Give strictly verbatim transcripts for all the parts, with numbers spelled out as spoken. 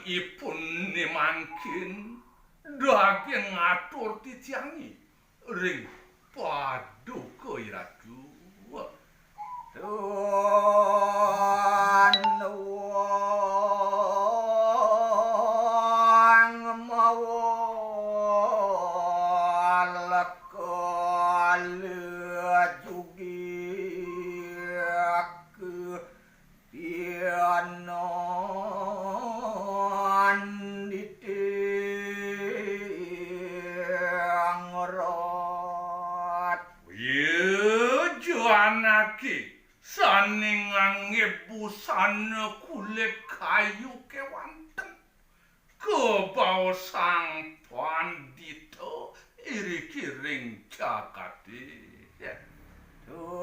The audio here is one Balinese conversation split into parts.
Ipun ni mangkin daging atur titiangi ring paduka iratu. Tuan wang mawa lekal jugik pianan ditingrat. Iya ja anaké sané nganggé busana kulit kayu kéwanten. Kabaosang pandita iriki ring jagaté. Tuan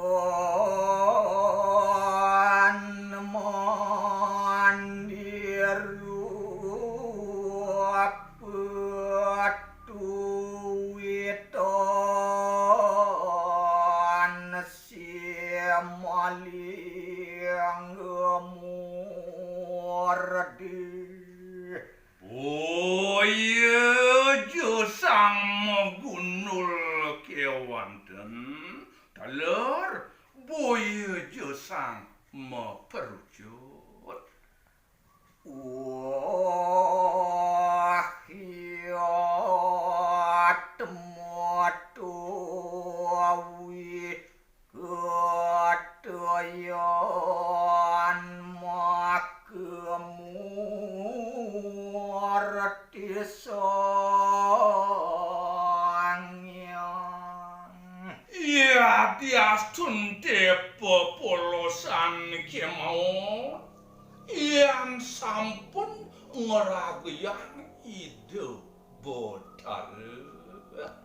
mandiru petuitan simaling murdi. Boya ja sang magundul kéwanten, taler boya ja sang maperucut. Wah, iya tematuwi katayan makamurti Sang Hyang. Yadiastun té pepolosan kémaon, yan sampun ngragayang Ida Batara.